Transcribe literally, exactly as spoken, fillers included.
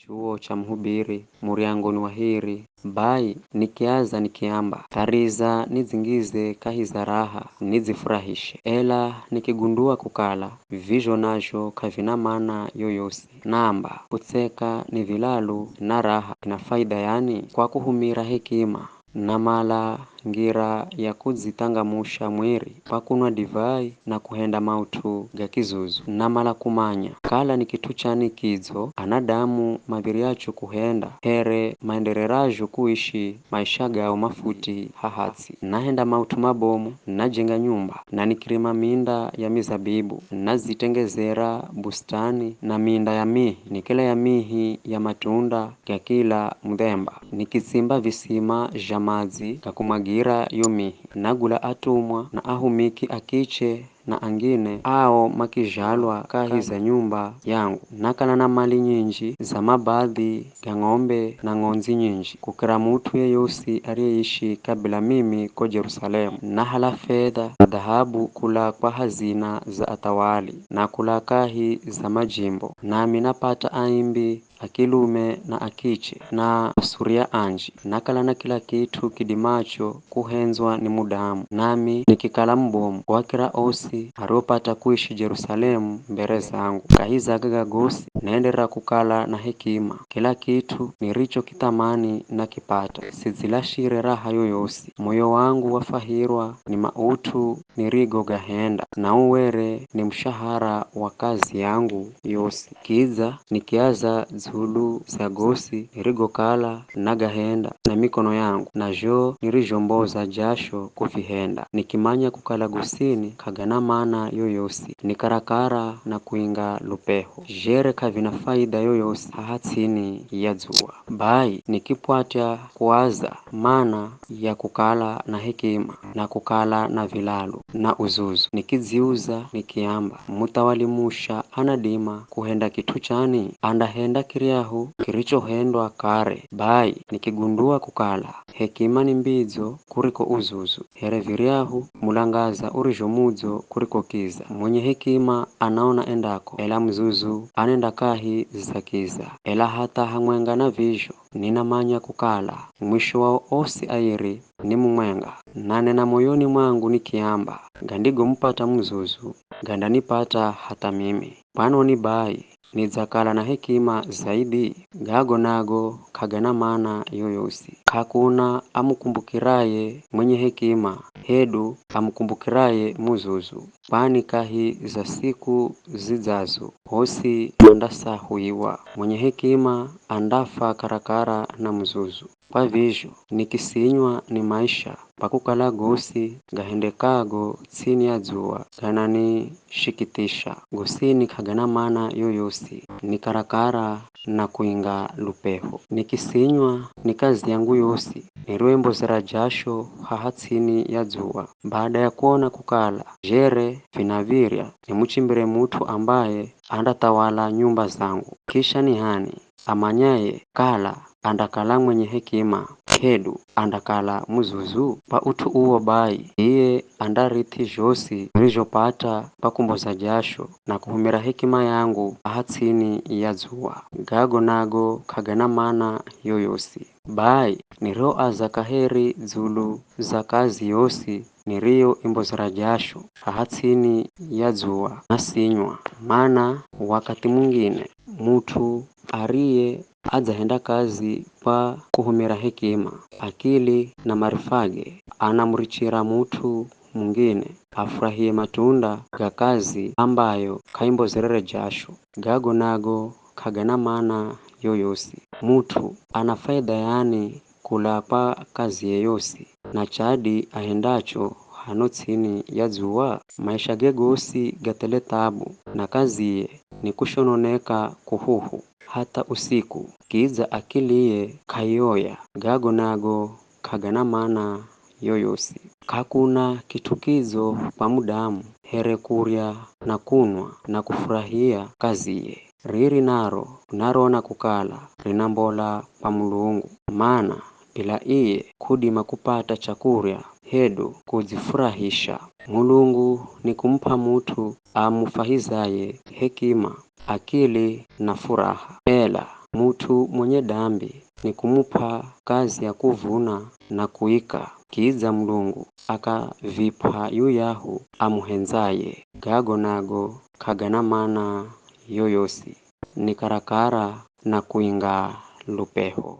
chuwo cha muhubiri, muryangoni wa hiri. Bai nikiaza nikiamba, "Thariza nidzingize kahi za raha, nidzifurahishe." Ela nikigundua kukala vizho nazho k'avina mana yoyosi. Naamba, "Kutseka ni vilalu na raha, vina faida yani?" Kwa kuhumira hekima, namala ngira ya kudzithangamusha mwiri kwa kunwa divai na kuhenda maut'u ga kizuzu. Namala kumanya kala ni kit'u chani kidzo anadamu mav̱iryacho kuhenda, here maendererazho kuishi maisha gao mafuti haha ts'i. Nahenda maut'u mabomu, najenga nyumba, na nikirima minda ya mizabibu, nazitengezera bustani na minda ya mihi, ni kila ya mihi ya matunda ga kila mudhemba. Nikitsimba visima zha madzi ga kumwagira yo mihi. Nagula atumwa na ahumiki akiche na angine, ao makizhalwa kahi za nyumba yangu. Nakala na mali nyinji za mabadhi ga ng'ombe na ng'ondzi nyinji, kukira mut'u yeyosi ariyeishi kabila mimi ko Jerusalemu. Nahala fedha na dhahabu kula kwa hazina za athawali, na kula kahi za majimbo. Nami napata aimbi a kilume na a kiche, na Asuria anji. Nakala na kila kit'u kidimacho kuhendzwa ni mudamu, nami nikikala mubomu wa kira osi ariopata kuishi Jerusalemu mbere zangu. Kahi za gaga gosi, naenderera kukala na hekima. Kila kit'u nirichokithamani nakipata. Sidzilashire raha yoyosi. Moyo wangu wafahirwa ni maut'u nirigogahenda, na uwere ni mushahara wa kazi yangu yosi. Kidza nikiaza dzulu za gosi nirigokala nagahenda na mikono yangu, na zho nirizhomboza jasho kuvihenda, nikimanya kukala gosini k'agana mana yoyosi, ni karakara na kuinga lupeho, zhere k'avina faida yoyosi haha ts'ini ya dzuwa. Bai nikipwatya kuaza mana ya kukala na hekima, na kukala na vilalu, na uzuzu. Nikidziuza nikiamba, "Muthawali musha anadima kuhenda kit'u chani? Andahenda kiryahu kirichohendwa kare." Bai nikigundua kukala hekima ni mbidzo kuriko uzuzu, here viryahu mulangaza urizho mudzo kuriko kiza. Mwenye hekima anaona endako, ela muzuzu anenda kahi za kiza. Ela hatha hamwenga na vizho, ninamanya kukala mwisho wao osi airi ni mumwenga. Nanena moyoni mwangu nikiamba, "Gandigomupata muzuzu, gandanipata hatha mimi. Kwanoni bai nidzakala na hekima zaidhi?" Gago nago k'agana mana yoyosi. K'akuna amukumbukiraye mwenye hekima, hedu amukumbukiraye muzuzu, kwani kahi za siku zidzazo, osi mandasahuiwa. Mwenye hekima andafa karakara na muzuzu. Kwa vizho, nikisinywa ni maisha, kwa kukala gosi gahendekago ts'ini ya dzuwa gananishikithisha. Gosini k'agana mana yoyosi, ni karakara na kuinga lupeho. Nikisinywa ni kazi yangu yosi, nirioimbozera jasho haha ts'ini ya dzuwa. Baada ya kuona kukala zhere vinav̱irya nimuchimbire mut'u ambaye andathawala nyumba zangu, kisha ni h'ani amanyaye kala andakala mwenye hekima, hedu andakala muzuzu? Kwa ut'u uwo bai, iye andarithi zhosi arizhopata kwa kumboza jasho na kuhumira hekima yangu haha ts'ini ya dzuwa. Gago nago k'agana mana yoyosi. Bai nirioaza kaheri dzulu za kazi yosi niriyoimbozera jasho haha ts'ini ya dzuwa, nasinywa. Mana wakathi mungine, mut'u ariye adzahenda kazi kwa kuhumira hekima, akili na marifage, anamurichira mut'u mungine afurahie matunda ga kazi ambayo k'aimbozerere jasho. Gago nago k'agana mana yoyosi. Mut'u ana faida yani kula kwa kaziye yosi, na chadi ahendacho hano ts'ini ya dzuwa? Maishage gosi gathele thabu, na kaziye ni kushononeka kuhuhu, hatha usiku, kidza akiliye k'aiyoya. Gago nago k'agana mana yoyosi. K'akuna kit'u kidzo kwa mudamu here kurya na kunwa na kufurahia kaziye. Riri naro narona kukala rinambola kwa Mulungu, mana bila iye k'udima kupata chakurya hedu kudzifurahisha. Mulungu nikumup'a mut'u amufahizaye hekima, akili na furaha. Ela Mut'u mwenye dambi nikumup'a kazi ya kuvuna na kuika, kidza Mulungu akavip'a yuyahu amuhendzaye. Gago nago k'agana mana yoyosi, ni karakara na kuinga lupeho.